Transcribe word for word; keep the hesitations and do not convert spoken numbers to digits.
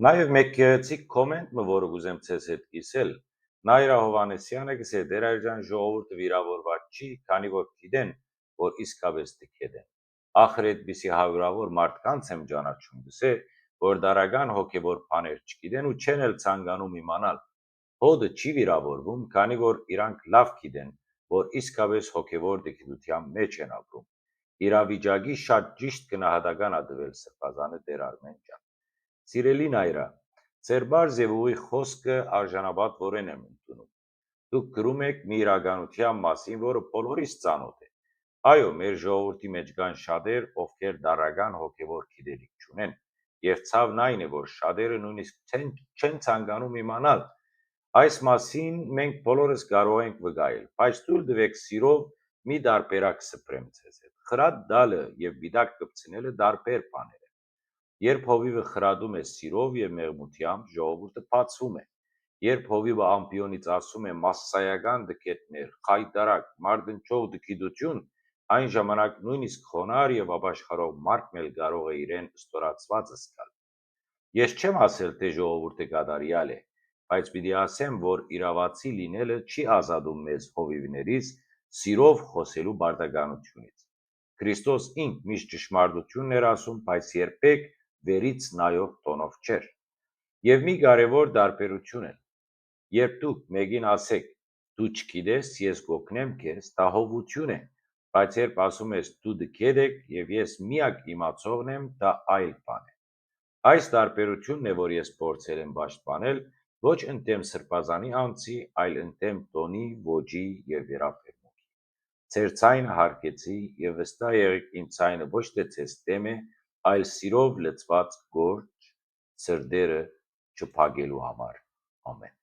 Նաեւ մէկ գեղեցիկ կոմենտ մը, որը կ'ուզեմ ձեզ հետ կիսել։ Նայրա Հովհաննիսեանը կ'ըսէ. «Տէր Ալեշան, ժողովուրդը վիրաւորուած չի, քանի որ գիտեն, որ իսկապէս կ'եդեն։ Ախր այդպիսի հարիւրաւոր մարդկանց եմ ճանաչում», կ'ըսէ, «որ տարրական հոգեւոր բաներ չգիտեն ու չեն էլ ցանկանում իմանալ։ Հօդը չի վիրաւորվում, քանի որ իրանք լաւ գիտեն, որ իսկապէս հոգեւոր տգիտութեան մէջ են ապրում»։ Իրավիճակի շատ ճիշտ գնահատական ա տուել Սրբազանը Տէր Արմէն ջան։ Սիրելի Նայրա, ձեր բարձ եւ ուղի խօսքը արժանապատուորեն եմ ընդունում։ Դուք գրում էք մի իրականութեան մասին, որը բոլորիս ծանօթ է։ Այո, մեր ժողովուրդի մէջ կան շատեր, ովքեր տարրական հոգեվոր գիտելիք չունեն, եւ ցաւն այն է, որ շատերը նոյնիսկ չեն, չեն ցանկանում իմանալ։ Այս մասին մենք բոլորս կարող ենք վկայել, բայց թոյլ տուէք սիրով մի տարբերակ սփռեմ ձեզ հետ։ Խրատ տալը եւ պիտակ կպցնելը տարբեր բաներ են։ Երբ հովիւը խրատում է սիրով եւ մեղմութեամբ, ժողովուրդը բացվում է։ Երբ հովիւը ամպիոնից ասում է՝ «Մասսայական տգէտներ, խայտարակ, մարտնչող տգիտություն», այն ժամանակ նոյնիսկ խոնարհ եւ ապաշխարող մարդ մը ալ կարող է իրեն ստորացուած զգալ։ Ես չեմ ասել, թէ ժողովուրդը կատարեալ է, բայց պիտի ասեմ, որ իրաւացի լինելը չի ազատում մեզ հովիւներիս սիրով խօսելու պարտականութիւնից։ Քրիստոս ինք միշտ ճշմարտությունն էր ասում, բայց երբեք վերից նայող տոնով չէր։ Եւ մի կարեւոր տարբերություն է։ Երբ դուք մէկին ասէք՝ «Դու չգիտես, ես կ'օգնեմ քեզ», դա հովհուդութիւն է, բայց երբ ասում ես՝ «Դու տգէտ ես եւ ես միակ իմացողն եմ», դա այլ բան է։ Այս տարբերությունն է, որ ես փորձել եմ պաշտպանել ոչ ընդդէմ Սրբազանի անձի, այլ ընդդէմ տոնի, ոճի եւ վերաբերմունքի։ Ձեր ձայնը յարգեցի եւ վստահ եղէք, իմ ձայնը ոչ թէ ձեզ դէմ է, այլ սիրով լեցուած գործ սրտերը չփակելու համար։ Ամէն։